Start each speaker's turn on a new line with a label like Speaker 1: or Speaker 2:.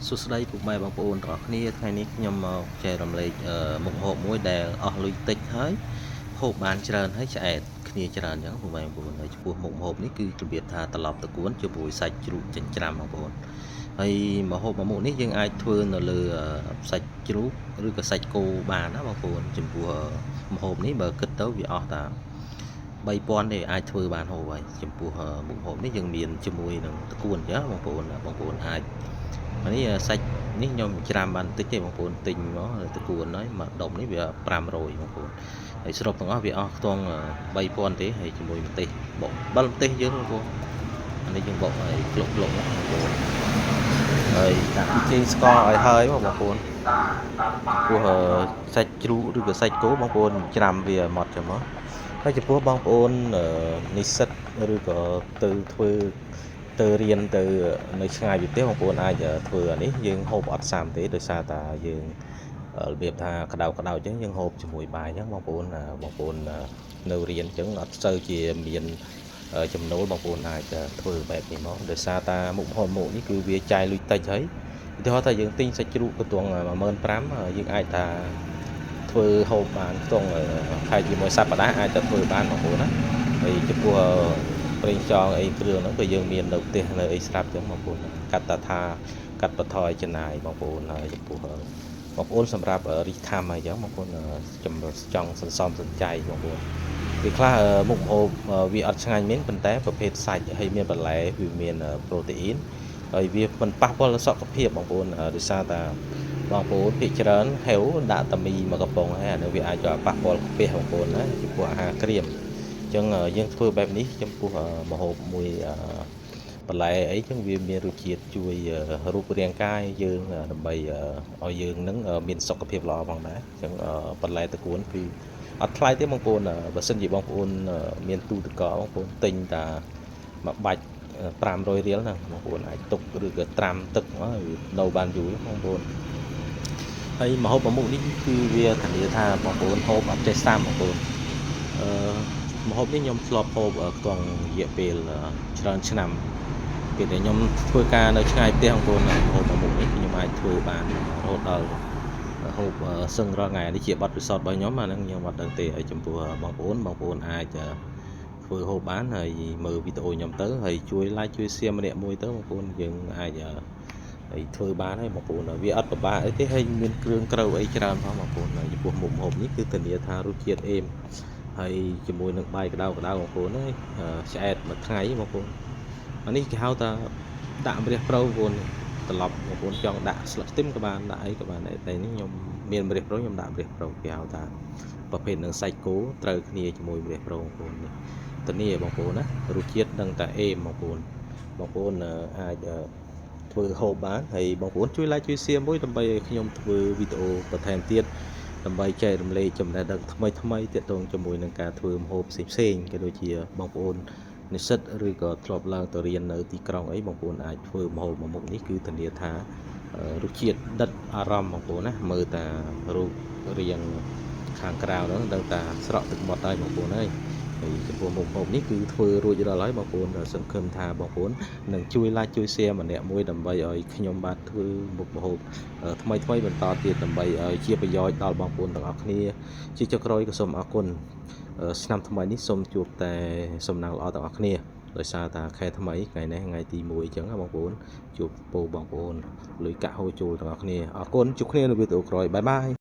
Speaker 1: សួស្តីពុកម៉ែបងប្អូនទាំងអស់គ្នាថ្ងៃនេះខ្ញុំមកចែករំលែកមុខម្ហូបមួយដែលអស់លុយតិចហើយហូបបានច្រើនហើយឆ្អែតគ្នាច្រើនអញ្ចឹងពុកម៉ែបងប្អូនហើយចំពោះមុខម្ហូបនេះគឺរបៀបថាត្រឡប់ត្រកួនជាមួយសាច់ជ្រូកចិញ្ច្រាំបងប្អូនហើយម្ហូបមួយមុខនេះយើងអាចធ្វើនៅលើសាច់ជ្រូកឬក៏សាច់គោបានណាបងប្អូនចំពោះម្ហូបនេះបើគិតទៅវាអស់តា3000ទេអាចធ្វើបានហូបហើយចំពោះមុខម្ហូបនេះយើងមានជាមួយនឹងត្រកួនអញ្ចឹងបងប្អូនបងប្អូនអាចអានេះសាច់នេះខ្ញុំច្រាំបានតិចទេបងប្អូនទិញមកត្រកួនហើយមួយដុំនេះវា500បងប្អូនហើយសរុបទាំងអស់វាអស់ខ្ទង់3000ទេហើយជាមួយម្ទេសបុកបិលម្ទេសយើងបងប្អូនអានេះយើងបុកឲ្យក្លុកក្លុកបងប្អូនហើយដាក់ប៊ីចេងស្ករឲ្យហើយបងប្អូនពោះសាច់ជ្រូកឬក៏សាច់គោបងប្អូនច្រាំវាឲ្យម៉ត់ចឹងមកហើយចំពោះបងប្អូននិស្សិតឬក៏ទៅធ្វើទៅរៀនទៅនៅឆ្ងាយពីផ្ទះបងប្អូនអាចធ្វើអានេះយើងហូបអត់សាំទេដោយសារតាយើងរបៀបថាក្តៅក្តៅអញ្ចឹងយើងហូបជាមួយបាយអញ្ចឹងបងប្អូនបងប្អូននៅរៀនអញ្ចឹងអត់សូវជាមានចំណូលបងប្អូនអាចធ្វើបែបនេះមកដោយសារតាមុខម្ហូបមុខនេះគឺវាចាយលុយតិចហើយឧទាហរណ៍ថាយើងទិញសាច់ជ្រូកកន្ទង់15000យើងអាចថាធ្វើហូបបានខ្ទង់ខែជាមួយសប្តាហ៍អាចទៅធ្វើបានបងប្អូនណាហើយចំពោះប្រេងខ្យងអីគ្រឿងហ្នឹងក៏យើងមាននៅផ្ទះនៅអីស្រាប់ចឹងបងប្អូនកាត់តាថាកាត់បន្ថយចំណាយបងប្អូនហើយចំពោះបងប្អូនសម្រាប់រីកថាំអីចឹងបងប្អូនចំចង់សន្សំសំចៃបងប្អូនពេលខ្លះមុខម្ហូបវាអត់ឆ្ងាញ់មែនប៉ុន្តែប្រភេទសាច់ហើយមានបន្លែវាមានប្រូតេអ៊ីនហើយវាមិនប៉ះពាល់ដល់សុខភាពបងប្អូនដោយសារតាបងប្អូនភាគច្រើនហេវដាក់តាមីមកកំប៉ុងហើយអានោះវាអាចក៏ប៉ះពាល់កាពះបងប្អូនណាចំពោះអាហារក្រៀមអញ្ចឹងយើងធ្វើបែបនេះចំពោះម្ហូបមួយបន្លែអីចឹងវាមានរសជាតិជួយរូបរាងកាយយើងដើម្បីឲ្យយើងនឹងមានសុខភាពល្អផងដែរអញ្ចឹងបន្លែត្រកួនគឺអត់ថ្លៃទេបងប្អូនបើសិនជាបងប្អូនមានទូទឹកកកបងប្អូនទិញតាមួយបាច់500រៀលហ្នឹងបងប្អូនអាចទុកឬក៏ត្រាំទឹកមកនៅបានយូរបងប្អូនហើយម្ហូបមួយមុខនេះគឺវាធានាថាបងប្អូនហូបអត់ចេះសាំបងប្អូនអឺម្ហូបនេះខ្ញុំធ្លាប់ហូបខ្ទង់រយៈពេលច្រើនឆ្នាំពេលដែលខ្ញុំធ្វើការនៅឆ្ងាយផ្ទះបងប្អូនម្ហូបមួយមុខនេះខ្ញុំអាចធ្វើបានរហូតដល់ហូបសឹងរាល់ថ្ងៃនេះជាបទពិសោធន៍របស់ខ្ញុំអាហ្នឹងខ្ញុំអត់ដឹងទេហើយចំពោះបងប្អូនបងប្អូនអាចធ្វើហូបបានហើយមើលវីដេអូខ្ញុំទៅហើយជួយ like ជួយ share ម្នាក់មួយទៅបងប្អូនយើងអាចហើយធ្វើបានហើយបងប្អូនវាអត់ពិបាកអីទេហើយមានគ្រឿងក្រៅអីច្រើនផងបងប្អូនហើយចំពោះមុខម្ហូបនេះគឺធានាថារសជាតិអេមហើយជាមួយនឹងបាយក្តៅក្តៅបងប្អូនអើយឆ្អែតមួយថ្ងៃបងប្អូនអានេះគេហៅថាដាក់ម្រះព្រៅបងប្អូនត្រឡប់បងប្អូនចង់ដាក់ស្លឹកខ្ទឹមក៏បានដាក់អីក៏បានដែរតែនេះខ្ញុំមានម្រះព្រៅខ្ញុំដាក់ម្រះព្រៅគេហៅថាប្រភេទនឹងសាច់គោត្រូវគ្នាជាមួយម្រះព្រៅបងប្អូននេះធានាបងប្អូនណារសជាតិដឹងតែអេមបងប្អូនបងប្អូនអាចធ្វើហូបបានហើយបងប្អូនជួយ like ជួយ share មួយដើម្បីឲ្យខ្ញុំធ្វើវីដេអូបន្ថែមទៀតដើម្បីចែករំលែកចំណេះដឹងថ្មីថ្មីទាក់ទងជាមួយនឹងការធ្វើម្ហូបផ្សេងៗក៏ដូចជាបងប្អូននិស្សិតឬក៏ធ្លាប់ឡើងទៅរៀននៅទីក្រុងអីបងប្អូនអាចធ្វើម្ហូបមួយមុខនេះគឺធានាថារសជាតិដិតអារម្មណ៍បងប្អូនណាមើលតារូបរាងខាងក្រៅហ្នឹងដឹងតាស្រក់ទឹកមាត់ហើយបងប្អូនអើយហើយចំពោះមុខម្ហូបនេះគឺធ្វើរួចរាល់ហើយបងប្អូនសង្ឃឹមថាបងប្អូននឹងជួយ like ជួយ share ម្នាក់មួយដើម្បីឲ្យខ្ញុំបាទធ្វើមុខម្ហូបថ្មីថ្មីបន្តទៀតដើម្បីឲ្យជាប្រយោជន៍ដល់បងប្អូនទាំងអស់គ្នាជាចុងក្រោយក៏សូមអរគុណឆ្នាំថ្មីនេះសូមជួបតែសំណាងល្អទាំងអស់គ្នាដោយសារតាខែថ្មីថ្ងៃនេះថ្ងៃទី1អញ្ចឹងណាបងប្អូនជួបពោបងប្អូនលុយកាក់ហូរចូលទាំងអស់គ្នាអរគុណជួបគ្នានៅវីដេអូក្រោយ bye bye.